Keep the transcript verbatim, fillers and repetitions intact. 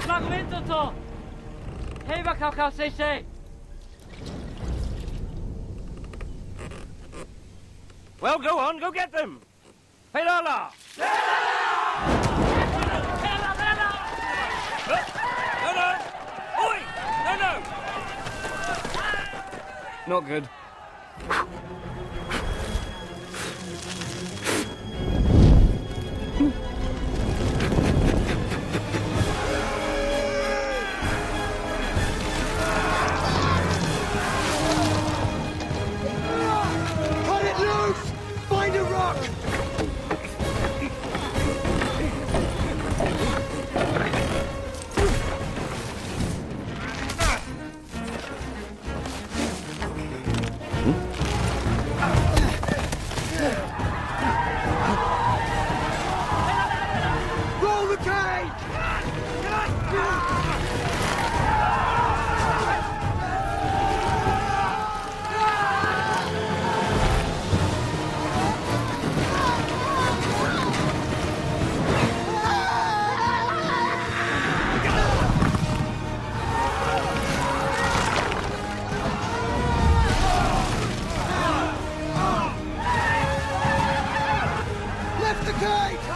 L'argomento to! Hei, va, cau, cau, sei, sei! Well, go on, go get them! Hey, la, la! No, no! Oi! No, no! Not good. Cut it loose! Find a rock! Roll the cage! Lift the cage!